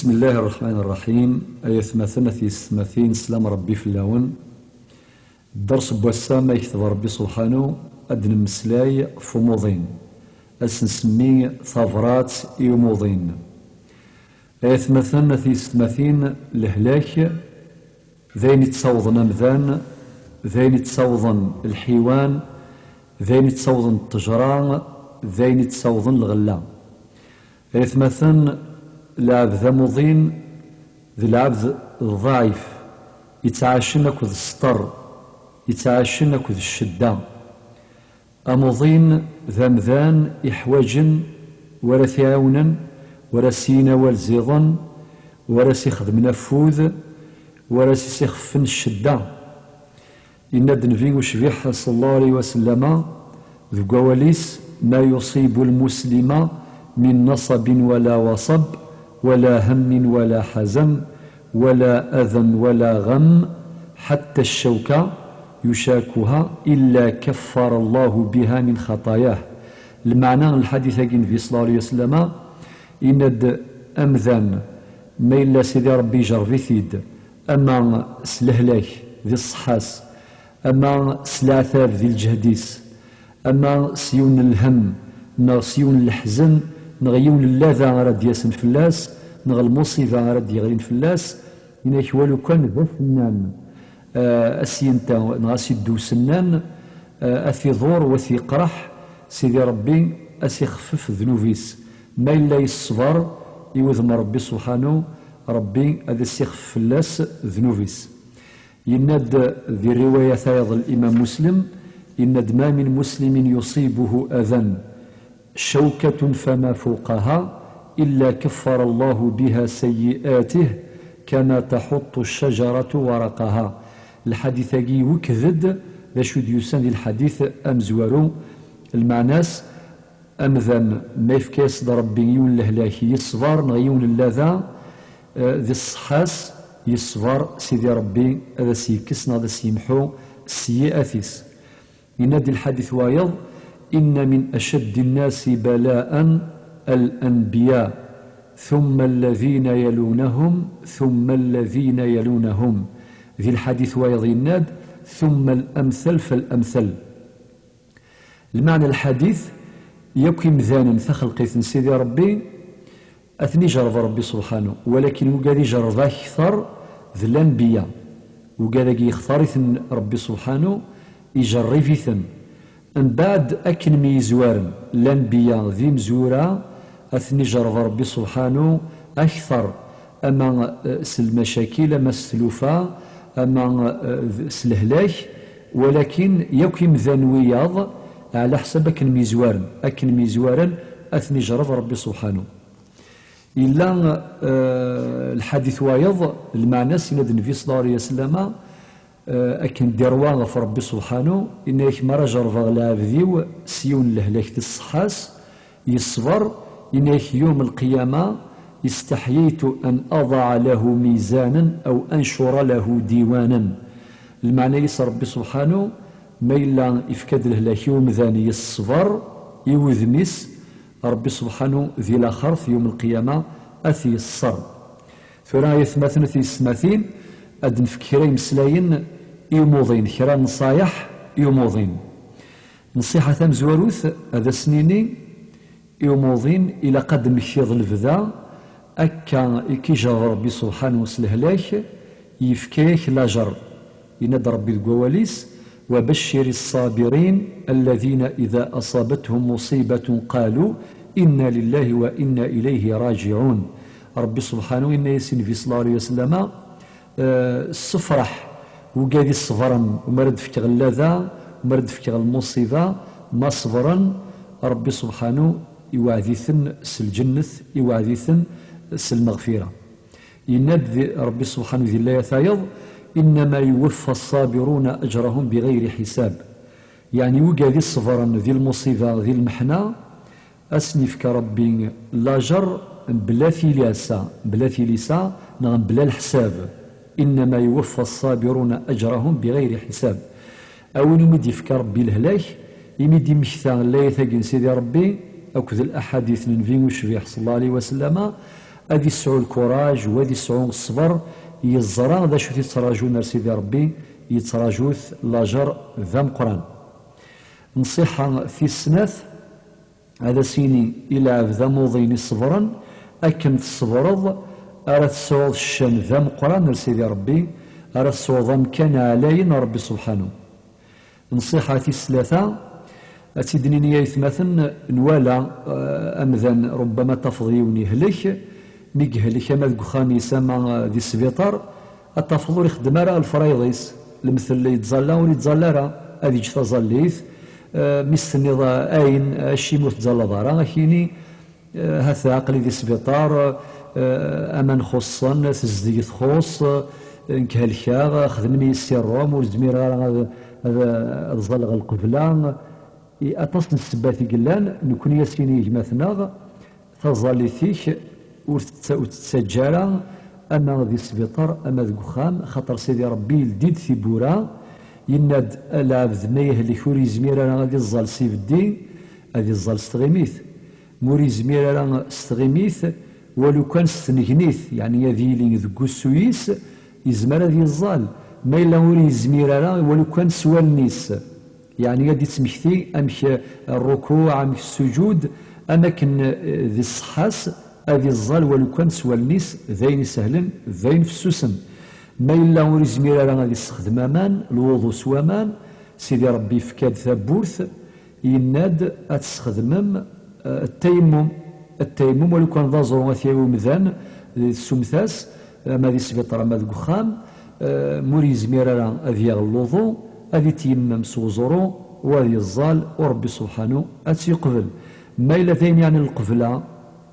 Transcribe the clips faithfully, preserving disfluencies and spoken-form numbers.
بسم الله الرحمن الرحيم. Ay atmaten, a tiyessetmatin, sslam Ṛebbi fell-awen. Dders n wass-a, ma yekteb Ṛebbi subḥanu, ad d-nemmeslay ɣef umuḍin. Ad s-nsemmi tabrat i umuḍin. Ay atmaten, a tiyessetmatin, lehlak d ayen ittawḍen amdan, d ayen ittawḍen lḥiwan, d ayen ittawḍen ṭṭejra, d ayen ittawḍen lɣella. Ay atmaten, lɛebd amuḍin d lɛebd ḍɛif, ittɛacen akked sṭer, ittɛacen akked ccedda. Amuḍin d amdan iḥwaǧen wara t-iɛiwnen, wara s-yini awal ziḍen, wara s-ixedmen afud, wara s-isixfen ccedda. Yenna-d Nnbi ucbiḥ, ṣalla Llahu ɛalayhi wa sallama, deg wawal-is: ما يصيب المسلم من نصب ولا وصب ولا هم ولا حزن ولا أذى ولا غم حتى الشوكة يشاكها إلا كفر الله بها من خطاياه. Lmeɛna n lḥadit-agi n Nnbi ṣalla Llahu ɛalayhi wa sallama, yenna-d amdan, ma yella Sidi Ṛebbi ijerreb-it-id, ama s lehlak di ṣṣeḥḥa-s, ama s leɛtab di lǧehd-is, ama s yiwen n lhemm, neɣ s yiwen n leḥzen, neɣ yiwen n llada ara d-yasen fell-as, neɣ lmuṣiba ara d-yeɣlin fell-as, yenna-k walu kan d asennan, eh, a s-yenta, neɣ a s-iddu usennan, eh, a t-iḍur u a t-yeqreḥ, Sidi Ṛebbi a s-ixfef ddnub-is. Ma yella yesseber i wudem n Ṛebbi subḥanu, Ṛebbi ad as-ixfef fell-as ddnub-is. Yenna-d di rriwaya tayeḍ n Imam Muslim, yenna-d: ما من مسلم يصيبه أذى شوكة فما فوقها إلا كفر الله بها سيئاته كما تحط الشجرة ورقها. Lḥadit-agi iwekked-d d acu d-yusan di lḥadit amezwaru, lmeɛna-s, amdan ma yefka-yas-d Ṛebbi yiwen n lehlak, yesber, neɣ yiwen n llada, eh, di ṣṣeḥḥa-s, yesber, Sidi Ṛebbi ad as-yekkes neɣ ad as-yemḥu sseyyi'at-is. Yenna-d di lḥadit wayeḍ: إن من أشد الناس بلاء الأنبياء ثم الذين يلونهم ثم الذين يلونهم. Di lḥadit wayeḍ yenna-d: ثم الأمثل فالأمثل. Lmeɛna n lḥadit, yakk imdanen, taxelqit n Sidi Ṛebbi, ad ten-ijerreb Ṛebbi subḥanu, walakin wigad ijerreb akteṛ d lanbiya. Wigad-agi yextar-iten Ṛebbi subḥanu, ijerrib-iten. Mbeɛd, akken myizwaren lanbiya d imezwura, ad ten-ijerreb Ṛebbi subḥanu akteṛ, ama, eh, s lmacakil, ama s tlufa, ama, eh, d, s lehlak, walakin yakk imdanen wiyaḍ, ɛla ḥsab akken myizwaren, akken myizwaren, ad ten-ijerreb Ṛebbi subḥanu. Yella, eh, lḥadit wayeḍ, lmeɛna-s, yenna-d Nnbi ṣalla Llahu ɛalayhi wa sallama, eh, akken d-iṛwa ɣef Ṛebbi subḥanu, yenna-yak: mi ara jerrbeɣ lɛebd-iw s yiwen n lehlak di ṣṣeḥḥa-s, yesber, yenna-yak: يوم القيامة استحييت أن أضع له ميزانا أو أنشر له ديوانا. Lmeɛna-is, Ṛebbi subḥanu, ma yella ifka-d lehlak i umdan yesber i wudem-is, Ṛebbi subḥanu di laxert, yawm lqiyama, ad t-yesser. Tura, ay atmaten, a tiyessetmatin, ad d-nefk kra imeslayen i umuḍin, kra n nnṣayeḥ i umuḍin. Nnṣiḥa tamezwarut, ad as-nini i umuḍin, ilaq ad d-temmektiḍ lebda, akka i k-ijerreb Ṛebbi subḥanu s lehlak, yefka-yak lajer. Yenna-d Ṛebbi deg wawal-is: وبشر الصابرين الذين إذا أصابتهم مصيبة قالوا إنا لله وإنا إليه راجعون. Ṛebbi subḥanu yenna-yas i Nnbi ṣalla Llahu ɛalayhi wa sallama, eh, ssefreḥ wigad iṣebren, umi ara d-fkeɣ llada, umi ara d-fkeɣ lmuṣiba, ma ṣebren, Ṛebbi subḥanu iweɛɛed-iten s lǧennet, iweɛɛed-iten s lmeɣfira. Yenna-d di, Ṛebbi subḥanu di laya tayeḍ: إنما يوفى الصابرون أجرهم بغير حساب. Yeɛni, wigad iṣebren di lmuṣiba, di lmeḥna, ad sen-yefk Ṛebbi lajer bla tilisa, bla tilisa, neɣ bla leḥsab. إنما يوفى الصابرون أجرهم بغير حساب. A win umi d-yefka Ṛebbi lehlak, imi d-immekta layat-agi n Sidi Ṛebbi akked laḥadit n Nnbi ucbiḥ ṣalla Llahu ɛalayhi wa sallama, Ad yesɛu lkuraj, u ad yesɛu ṣṣber, yeẓra d acu t-yettraǧun ar Sidi Ṛebbi, yettraǧu-t lajer d ameqqran. Nṣiḥa tis snat, ad as-yini i lɛebd amuḍin iṣebren, akken tṣebreḍ ara tesɛuḍ ccan d ameqqran ar Sidi Ṛebbi, ara tesɛuḍ amkan ɛlayen a Ṛebbi subḥanu. Nṣiḥa tis tlata, ad tt-id-nini ay atmaten, nwala, eh, amdan, rubbama tafeḍ yiwen yehlek, mi yehlek ama deg uxxam-is ama, eh, di sbiṭar, ad tafeḍ ur ixeddem ara lefrayḍ-is, lemtel yettẓalla ur yettẓalla ara, ad yeǧǧ taẓallit, eh, mi s-tenniḍ, eh, ayen, acimi ur tettẓallaḍ ara, ad k-yini, Eh, hata aql-i di sbiṭar, eh, aman xuṣṣen, tezdeg txuṣṣ, eh, nekk helkeɣ, xedmen-iyi ssirum, ur zmireɣ ara ad, ad, ad ẓalleɣ lqebla. I aṭas n ssebbat i yellan, nekni as-nini i gma-tneɣ, taẓallit-ik ur tetta-, ur tettaǧǧa ara ama di sbiṭar ama deg uxxam, xaṭer Sidi Ṛebbi yeldi-d tiwwura, yenna-d, lɛebd ma yehlek ur yezmir ara ad iẓẓal s ibeddi, ad iẓẓal s tɣimit. Ma ur yezmir ara s tɣimit, walu kan s tnegnit, yeɛni ad yili deg wussu-is, yezmer ad yeẓẓal. Ma yella ur yezmir ara, walu kan s wallen-is, yeɛni ad d-ittmekti amek rrukuɛ, amek ssuǧud, am akken, eh, di ṣṣeḥḥa-s ad iẓẓal walu kan s wallen-is, d ayen isehlen, d ayen fessusen. Ma yella ur yezmir ara ad yessexdem aman, lwuḍu s waman, Sidi Ṛebbi yefka-d tawwurt, yenna-d ad tesxedmem, eh, ttayammum. Ttayammum, walu kan d aẓru ad t-yawi umdan, eh, tsumt-as, ama di sbiṭar ama deg uxxam, eh, ma ur yezmir ara ad yaɣ lwuḍu, ad ittyammam s weẓru, u ad yeẓẓal, u Ṛebbi subḥanu ad tt-yeqbel. Ma yella d ayen yeɛnan lqebla,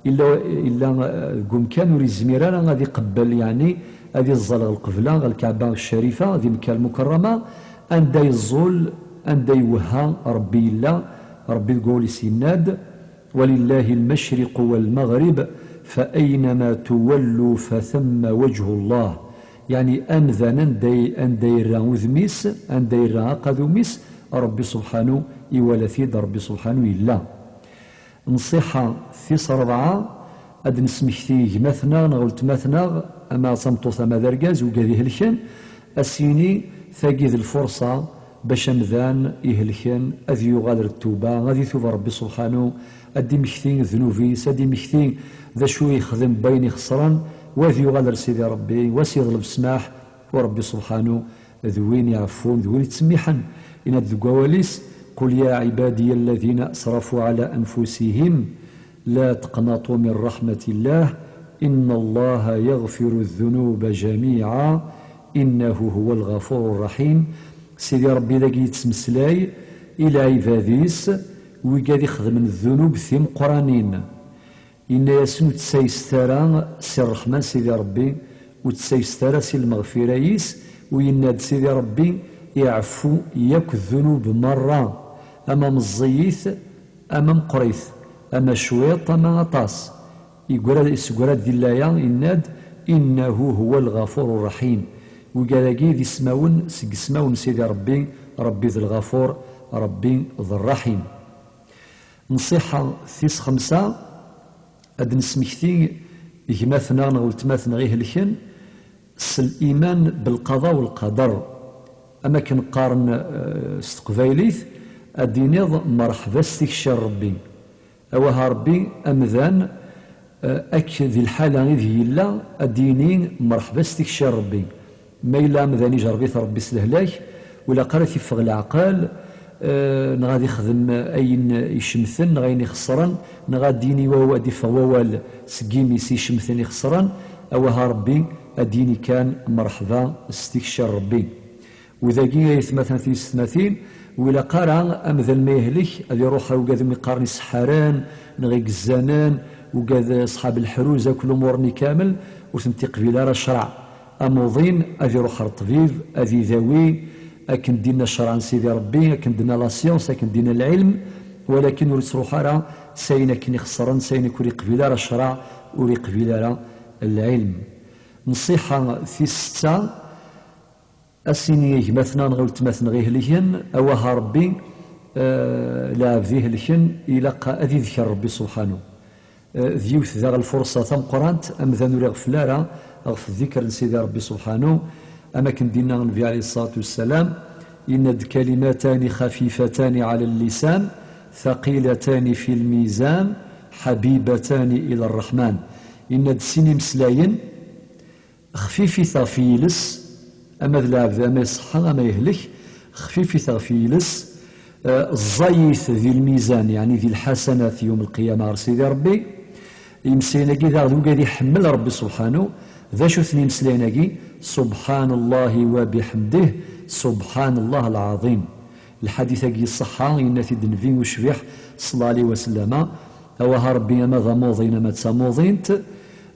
illa, illa, eh, deg umkan ur yezmir ara ad iqebbel, yeɛni ad iẓẓal ɣer lqebla, ɣer Lkaɛba Ccarifa, di Mekka Lmukerrama, anda yeẓẓul, anda iwehha Ṛebbi yella, Ṛebbi deg wawal-is yenna-d, ولله المشرق والمغرب فأينما تولوا فثم وجه الله. Yeɛni amdan anda i, anda yerra udem-is, anda yerra aqadum-is, Ṛebbi subḥanu iwala-t-id, Ṛebbi subḥanu yella. Nṣiḥa tis ṛebɛa, ad d-nesmekti gma-tneɣ neɣ weltma-tneɣ, ama d tameṭṭut ama d argaz, ugad ihelken, ad s-yini, tagi d lfurṣa bac amdan ihelken ad yuɣal ar ttuba, ad itub Ṛebbi subḥanu, ad d-imekti ddnub-is, ad d-imekti d acu yexdem n wayen ixeṣren, u ad yuɣal ar Sidi Ṛebbi, u ad s-yeḍleb ssmaḥ, u Ṛebbi subḥanu d win iɛeffun, d win ittsemmiḥen. Yenna-d deg wawal-is, قل يا عبادي الذين أسرفوا على أنفسهم لا تقنطوا من رحمة الله إن الله يغفر الذنوب جميعا إنه هو الغفور الرحيم. Sidi Ṛebbi dagi yettmeslay i lɛibad-is, wigad ixedmen ddunub timeqqranin. Yenna-yasen, ur ttayset ara si ṛṛeḥma n Sidi Ṛebbi, ur ttayset ara si lmeɣfira-is, u yenna-d Sidi Ṛebbi iɛeffu yakk ddunub meṛṛa, ama meẓẓiyit, ama meqqrit, ama cwiṭ, ama aṭas. Yeggra, yessegra-d di llaya, yenna-d, إنه هو الغفور الرحيم. Wigad-agi d ismawen seg ismawen n Sidi Ṛebbi, Ṛebbi d Lɣafur, Ṛebbi d Ṛṛaḥim. Nṣiḥa tis xemsa, ad d-nesmekti gma-tneɣ neɣ weltma-tneɣ ihelken s liman belqaḍa u lqader. Am akken qqaren, eh, s teqbaylit, ad d-tiniḍ merḥba s tikci n Ṛebbi. Awah a Ṛebbi, amdan, eh, akk di lḥala ideg yella, ad d-yini merḥba s tikci n Ṛebbi. Ma yella amdan ijerreb-it Ṛebbi s lehlak, ur ilaq ara ad t-iffeɣ leɛqel, eh, neɣ ad ixdem ayen icemten, neɣ ayen ixeṣren, neɣ ad d-yini waw-, ad d-iffeɣ wawal seg yimi-s icemten ixeṣren, awah a Ṛebbi, ad d-yini kan merḥba s tikci n Ṛebbi. U dagi ay atmaten tisetmatin, ur ilaq ara amdan ma yehlek ad iruḥ ar ugad umi qqaren iseḥḥaren neɣ igezzanen, ugad ṣḥab leḥruz akk lumuṛ-nni kamel, ur tent-iqbil ara ccṛeɛ. Amuḍin ad iruḥ ar ṭṭbib, ad idawi, akken d-inna ccṛeɛ n Sidi Ṛebbi, akken d-tenna la science, akken d-inna lɛilm, walakin ur ittruḥ ara s ayen akken ixeṣren, s ayen akken ur iqbil ara ccṛeɛ, ur iqbil ara lɛilm. Nṣiḥa tis setta, ad s-nini i gma-tneɣ neɣ i weltma-tneɣ ihelken, awah a Ṛebbi, eh, lɛebd ihelken ilaq ad idker Ṛebbi subḥanu. D yiwet daɣ lfurṣa tameqqrant, amdan ur iɣeffel ara ɣef ddikr n Sidi Ṛebbi subḥanu, am akken d-yenna Nnbi ɛalayhi ṣṣalatu wassalam, yenna-d: "Kalimatani xafifatani ɛala llisan, thaqilatani fi lmizan, ḥabibatani ila rreḥman." Yenna-d sin imeslayen, xfifit ɣef yiles, ama d lɛebd, ama iṣeḥḥa, ama yehlek, xfifit ɣef yiles, eh, ẓẓayit di lmizan, yeɛni di lḥasanat yum lqiyama ɣer Sidi Ṛebbi. Imeslayen-agi daɣ d wigad iḥemmel Ṛebbi subḥanu. D acu-ten imeslayen-agi? Subḥan Allahi wa biḥemdih, subḥan Allah lɛaḍim. Lḥadit-agi iṣeḥḥa, yenna-t-id Nnbi ucbiḥ, ṣalla ɛalayhi wa sallama, awah a Ṛebbi, ama d amuḍin, ama d tamuḍint,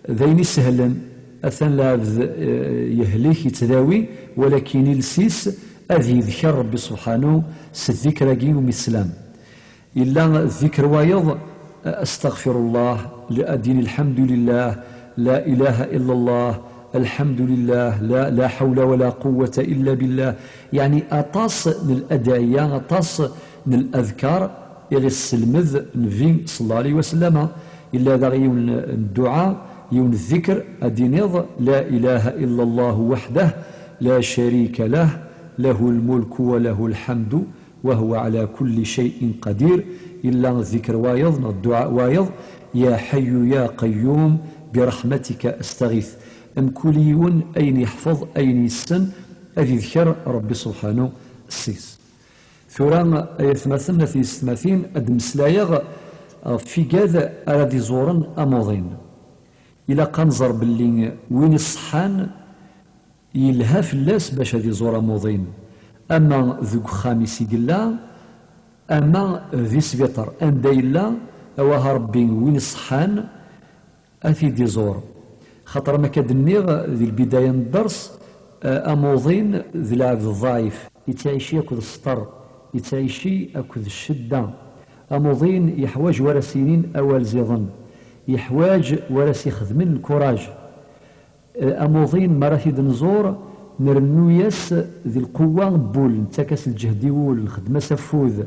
d ayen isehlen, atan lɛebd, eh, yehlek, yettdawi, walakin iles-is ad yedker Ṛebbi subḥanu s ddikr-agi umi teslam. Yella ddikr wayeḍ, eh, astaɣfirullah, ad d-yini lḥamdulillah, la ilaha illallah, alḥamdulillah, la, la ḥawla wala quwwata illa billah. Yeɛni aṭas n ladɛiya, aṭas n ladkar i ɣ-isselmed Nnbi ṣalla ɛalayhi wa sallama. Yella daɣ yiwen n dduɛa, yiwen n ddikr, ad d-tiniḍ: "La ilaha illa Llah waḥdah, la carika lah, lahul mulku wa lahul ḥamdu, wa huwa ɛala kulli cay'in qadir." Yella ddikr wayeḍ neɣ dduɛa wayeḍ: "Ya ḥayyu ya qayyum, bi raḥmatika astaɣit." Mkul yiwen ayen yeḥfeḍ, ayen yessen, ad idker Ṛebbi subḥanu s-is. Tura, ay atmaten, a tiyessetmatin, ad d-mmeslayeɣ ɣef wigad ara d-iẓuren amuḍin. Ilaq ad nẓer belli win iṣeḥḥan yelha fell-as bac ad iẓur amuḍin, ama deg uxxam-is i yella, ama di sbiṭar. Anda yella, awah a Ṛebbi, win iṣeḥḥan, ad t-id-iẓur. Xaṭer, am akka d-nniɣ di lbidaya n dders, eh, amuḍin d lɛebd ḍɛif, yettɛici akked sṭer, yettɛici akked ccedda. Amuḍin yeḥwaǧ war as-yinin awal ziḍen, yeḥwaǧ war as-ixedmen lkuraj. Eh, amuḍin, mi ara t-id-nẓur, nrennu-yas di lqewwa n wul, nettak-as lǧehd i wul, nxeddem-as afud.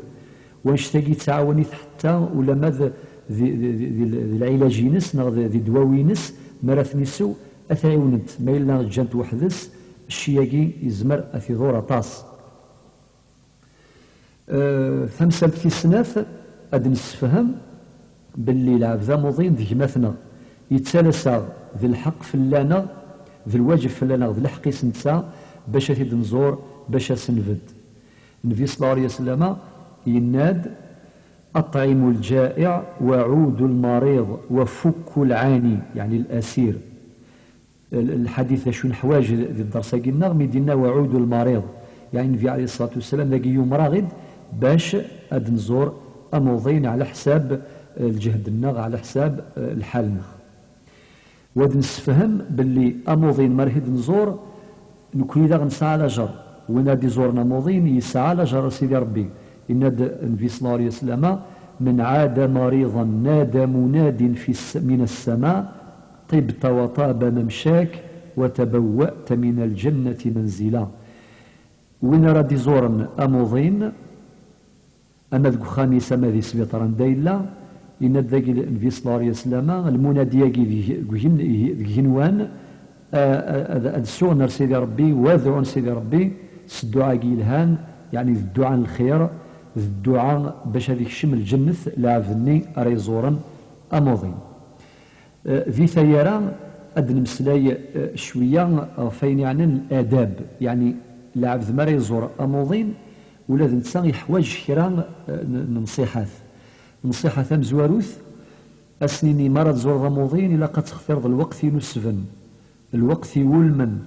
Wanect-agi yettɛawan-it ḥetta ulamma d, di, di, di, di, di lɛilaj-ines neɣ di, di ddwawi-ines, mi ara ten-isew, ad t-ɛiwnent. Ma yella ǧǧan-t weḥd-s, cci-agi yezmer ad t-iḍur aṭas. Eh, tamsalt tis snat, ad d-nessefhem belli lɛebd amuḍin d gma-tneɣ, yettalas-aɣ, d lḥeqq fell-aneɣ, d lwaǧeb fell-aneɣ, d lḥeqq-is netta, bac ad t-id-nẓur, bac ad s-nbedd. Nnbi ṣalla ɛalayhi wa sallama yenna-d: "Aṭɛimu lǧaɛi, wa ɛudu lmariḍ, wa fukku lɛani", yeɛni lasir. L-, lḥadit d acu neḥwaǧ di dders-agi-nneɣ, mi d-yenna: "Wa ɛudu lmariḍ", yeɛni Nnbi ɛalayhi ṣṣalatu wassalam dagi yumer-aɣ-id bac ad nẓur amuḍin ɛla ḥsab, eh, lǧehd-nneɣ, ɛla ḥsab, eh, lḥal-nneɣ. Wa d-nessefhem belli amuḍin mi ara t-id-nẓur, nekni daɣ nesɛa lajer. Win ara d-iẓuren amuḍin yesɛa lajer ar Sidi Ṛebbi. Yenna-d Nnbi ṣalla ɛalayhi wa sallama: "من عاد مريضا نادى مناد في الس-، من السماء: طبت وطاب ممشاك وتبوأت من الجنة منزلا." Win ara d-iẓuren amuḍin, ama deg uxxam-is, ama di sbiṭar anda yella, yenna-d dagi Nnbi ṣalla ɛalayhi wa sallama, lmunadi-agi deg, deg igen-, deg igenwan, a, a, ad, ad suɣen ar Sidi Ṛebbi, wa ad dɛun Sidi Ṛebbi s dduɛa-agi yelhan, yeɛni d dduɛa n lxir, d dduɛa bac ad ikcem lǧennet lɛebd-nni ara iẓuren amuḍin. Eh, di taggara, ad d-nemmeslay, eh, cwiya ɣef wayen yeɛnan ladab, yeɛni lɛebd mi ara iẓur amuḍin, ula d netta yeḥwaǧ kra, eh, n, n nnṣiḥat. Nnṣiḥa tamezwarut, ad s-nini, mi ara tẓureḍ amuḍin, ilaq ad textireḍ lweqt inusben, lweqt iwulmen.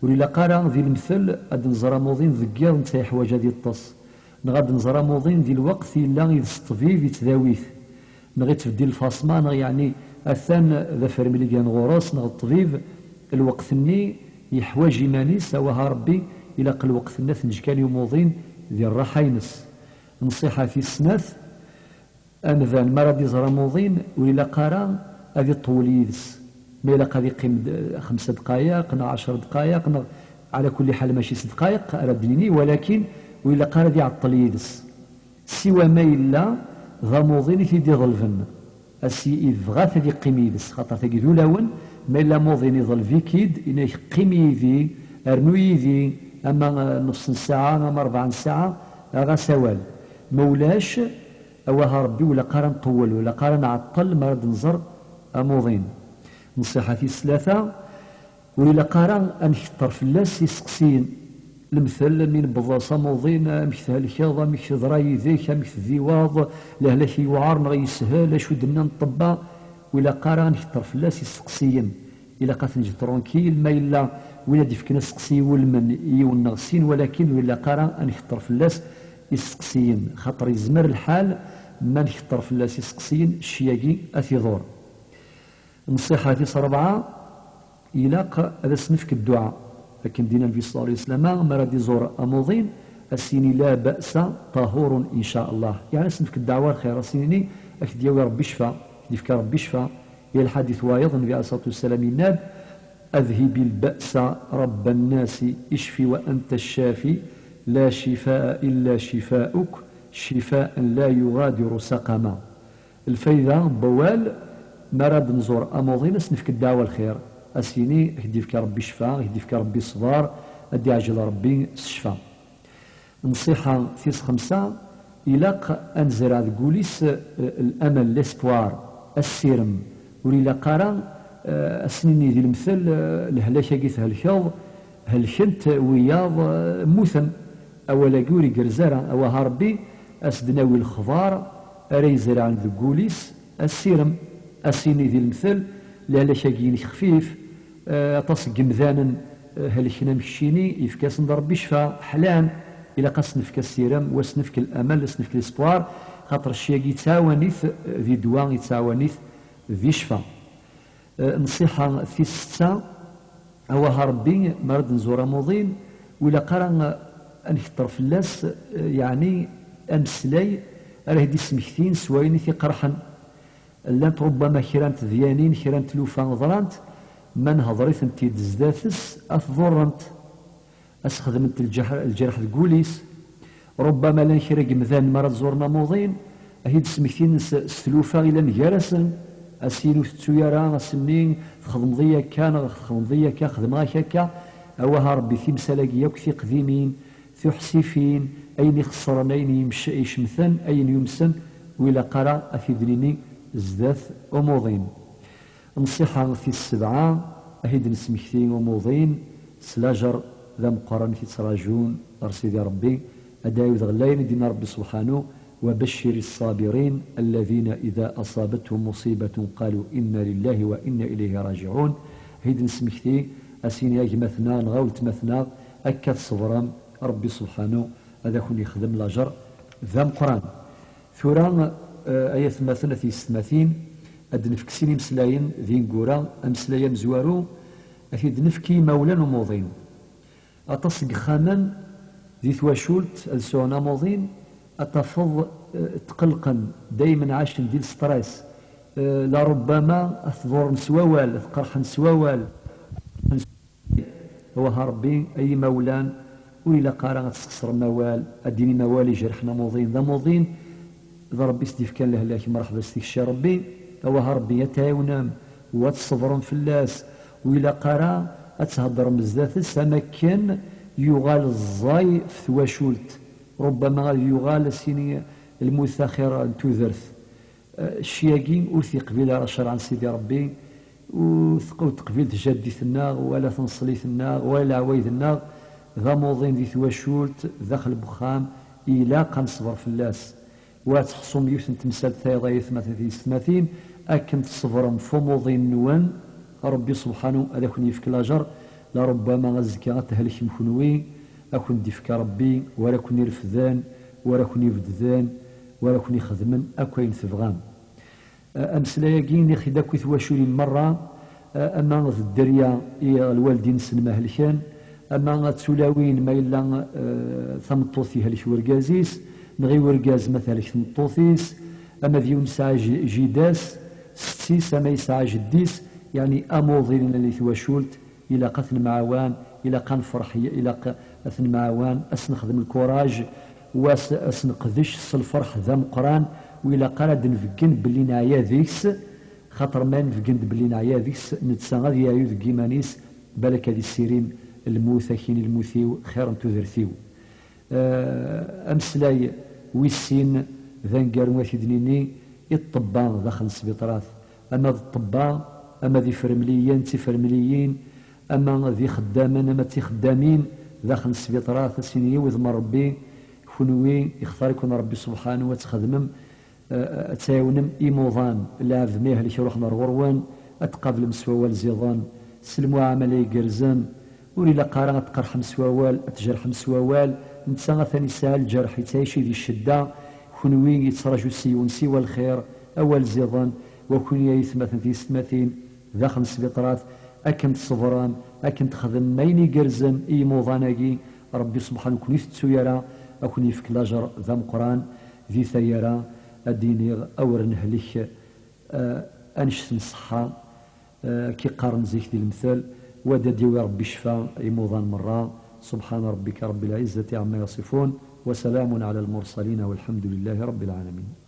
Ur ilaq ara, di lemtel, ad nẓer amuḍin deg yiḍ netta yeḥwaǧ ad yeṭṭes, neɣ ad nẓer amuḍin di lweqt yella yid-s ṭṭbib yettdawi-t, neɣ yettbeddil lfaṣma, neɣ yeɛni atan d afermli i gan ɣur-s, neɣ ṭṭbib, lweqt-nni yeḥwaǧ iman-is, awah a Ṛebbi, ilaq lweqt-nni ad t-neǧǧ kan i umuḍin di rraḥa-ines. Nnṣiḥa tis snat, amdan mi ara d-iẓer amuḍin, ur ilaq ara ad iṭewwel yid-s. Ma ilaq ad iqqim d-, xemsa dqayeq, neɣ ɛecra dqayeq, neɣ ɛla kulli ḥal mačči s dqayeq ara d-nini, walakin ur ilaq ara ad iɛeṭṭel yid-s. Siwa ma yella d amuḍin i t-id-iḍelben. As-, yebɣa-t ad yeqqim yid-s, xaṭer tagi d ulawen, ma yella amuḍin iḍleb-ik-id, yenna-ak qqim yid-i, rnu yid-i, ama, eh, nefs n ssaɛa, ama rebɛa n ssaɛa, aɣ-as awal. Ma ulac, awah a Ṛebbi, ur ilaq ara nṭewwel, ur ilaq ara nɛeṭṭel mi ara d-nẓer amuḍin. Nṣiḥa tis tlata, ur ilaq ara ad nkeṭṭer fell-as isteqsiyen. Lemtel, mi newweḍ s amuḍin, amek thelkeḍ, amek teḍra yid-k, amek tdiwaḍ, lehlak yewɛer neɣ yeshel, acu d-nnan ṭṭebba, ur ilaq ara ad nkeṭṭer fell-as isteqsiyen. Ilaq ad t-neǧǧ tranquille, ma yella win ad d-ifken asteqsi iwulmen i yiwen neɣ sin, walakin ur ilaq ara ad nkeṭṭer fell-as isteqsiyen, xaṭer yezmer lḥal ma nkeṭṭer fell-as isteqsiyen, cci-agi ad t-iḍur. Nṣiḥa tis ṛebɛa, ilaq ad as-nefk dduɛa. Akken d-yenna Nnbi ṣella Llahu ɛalayhi wa sallam, mi ara d-iẓur amuḍin, ad s-yini: "La ba'sa, tahurun, in ca Allah." Yeɛni ad s-nefk ddeɛwa n lxir, ad s-nini: "Ad k-d-yawi Ṛebbi ccfa, ad k-d-yefk Ṛebbi ccfa." Yal lḥadit wayeḍ, Nnbi ɛalayhi ṣṣalatu wa ssalam yenna-d: "Adhibil ba'sa, Ṛebban nasi, icfi wa anta ccafi, la cifaa illa cifa'uk, cifaan la yuɣadiru saqama." Lfayda n wawal, mi ara d-nẓur amuḍin, ad s-nefk ddeɛwa n lxir, ad s-yini: "Ad k-d-yefk Ṛebbi ccfa, ad k-d-yefk Ṛebbi ṣṣber, ad d-iɛjel Ṛebbi s ccfa." Nṣiḥa tis xemsa, ilaq ad nezreɛ deg wul-is, eh, l'amal, l'espoir, assirem. Ur ilaq ara, eh, ad s-nini di lemtel, eh, lehlak-agi thelkeḍ, helken-t wiyaḍ, eh, mmuten. Awal-agi ur igerrez ara. Awah a Ṛebbi, ad s-d-nawi lexbar ara izerɛen deg wul-is assirem, ad s-yini di lemtel: "Lehlak-agi-inek xfif, eh, aṭas n yemdanen, eh, helken am keččini, yefka-asen-d Ṛebbi ccfa, ḥlan." Ilaq ad s-nefk assirem, u ad s-nefk l'amal, ad s-nefk l'espoir, xaṭer cci-agi yettɛawan-it, eh, di ddwa, yettɛawan-it di ccfa. Eh, nṣiḥa tis setta, awah a Ṛebbi, mi ara d-nẓur amuḍin, ur ilaq ara, eh, ad nkeṭṭer fell-as, eh, yeɛni ameslay ara k-d-ismektin s wayen i t-iqerḥen. Llant ṛubbama kra n tedyanin, kra n tlufa ḍrant, ma nhedṛ-itent-id zdat-s, ad t-ḍurrent. Ad s-xedment lǧeḥ-, lǧerḥ deg wul-is. Ṛubbama llan kra n yemdanen mi ara ẓuren amuḍin, ad t-id-smektin s, s tlufa yellan gar-asen. Ad s-yini: "Ur tettu ara ass-nni txedmeḍ-iyi akka, neɣ txedmeḍ-iyi akka, xedmeɣ-ak akka." Awah a Ṛebbi, timsal-agi akk tiqdimin, tuḥsifin, ayen ixeṣren, ayen yemc-, icemten, ayen yumsen, ur ilaq ara ad t-id-nini zdat umuḍin. Nṣiḥa tis sebɛa, ad t-id-nesmekti umuḍin s lajer d ameqqran i t-ittrajun ɣer Sidi Ṛebbi, ad d-ɛiwdeɣ ayen i d-yenna Ṛebbi subḥanu: "وبشر الصابرين الذين إذا أصابتهم مصيبة قالوا إنا لله وإنا إليه راجعون." Ad t-id-nesmekti, ad s-yini: "A gma-tneɣ neɣ a weltma-tneɣ, akka tṣebrem, Ṛebbi subḥanu ad akun-yexdem lajer d ameqqran." Tura, eh, ay atmaten, a tiyessetmatin, ad d-nefk sin imeslayen d ineggura. Ameslay amezwaru, ad t-id-nefk i yimawlan umuḍin. Aṭas n yexxamen di twacult ad sɛun amuḍin, ad tafeḍ, eh, tqellqen, daymen ɛacen di lstress. Eh, la rubbama ad t-ḍurren s wawal, ad t-qerḥen s wawal. Awah a Ṛebbi, ay imawlan, ur ilaq ara ad tesxeṣrem awal, ad d-tinim awal ijerḥen amuḍin. D amuḍin, d Ṛebbi i s-d-ifkan lehlak, mreḥba s tikci a Ṛebbi. Awah a Ṛebbi, ad t-tɛiwnem, u ad tṣebrem fell-as. Ur ilaq ara ad theddṛem zdat-s, am akken yuɣal ẓẓay f twacult. Rubbama ad yuɣal, ad s-yini lmut axir n tudert. Eh, cci-agi ur t-yeqbil ara ccṛeɛ n Sidi Ṛebbi, ur teq-, ur teqbil tjaddit-nneɣ, wala tneṣlit-nneɣ, wala leɛwayed-nneɣ. D amuḍin di twacult, daxel n wexxam, ilaq ad neṣber fell-as. Wa ad teḥṣum yiwet n temsalt tayeḍ, ay atmaten d tiyessetmatin, akken tṣebrem f umuḍin-nwen, Ṛebbi subḥanu ad akun-yefk lajer, la rubbama azekka ad thelkem kenwi, ad kun-d-ifk Ṛebbi, wa ara kun-irefden, wa ara kun-ibedden, wa ara kun-ixedmen akk ayen tebɣam. Eh, ameslay-agi nniɣ-t-id akk i twaculin merra, eh, ama d dderya i lwaldin-nsen ma helken, ama d tulawin ma yella, eh, tameṭṭut ihelk urgaz-is, neɣ i urgaz ma tehlek tmeṭṭut-is, ama d yiwen yesɛa j-, jida-s, setti-s, ama yesɛa jeddi-s, yeɛni amuḍin i twacult, ilaq ad t-nemɛawan, ilaq ad nefreḥ, ilaq ad t-nemɛawan, ad s-nexdem lkuraj, wa s-, ad s-neqdec s lferḥ d ameqqran, Ur ilaq ara ad d-nbeggen belli neɛya deg-s, xaṭer ma nbeggen-d belli neɛya deg-s, netta ad yeɛyu deg yiman-is, balak ad issirin lmut, akin i lmut-iw xir n tudert-iw. Eh, ameslay wis sin d aneggaru, ad t-id-nini, i ṭṭebba daxel n sbiṭrat, ama d ṭṭebba, ama d ifremliyen, d tifremliyin, ama d ixeddamen, ama d tixeddamin daxel n sbiṭrat, ad s-inin i wudem n Ṛebbi, kunwi ixtar-iken Ṛebbi subḥanu ad txedmem, eh, ad tɛiwnem imuḍan, lɛebd ma yehlek ruḥen ar ɣur-wen, ad tqablem s wawal ziḍen, s lmuɛamala igerrzen, ur ilaq ara ad tqerḥem s wawal, ad tjerḥem s wawal, netta atan yesɛa lǧerḥ, yettɛici di ccedda, kunwi yettraǧu s yiwen siwa lxir, awal ziḍen, wa kunwi ay atmaten tiyessetmatin, daxel n sbiṭrat, akken tṣebrem, akken txedmem ayen igerrzen i yimuḍan-agi, Ṛebbi subḥanu ur ken-itettu ara, ad ken-yefk lajer d ameqqran. Di tayara ad d-iniɣ awer nehlek, eh, annect n ṣṣeḥḥa, eh, ki qqaren zik di lemtel, wa ad d-yawi Ṛebbi ccfa i imuḍan merra. سبحان ربك رب العزة عما يصفون، وسلام على المرسلين، والحمد لله رب العالمين.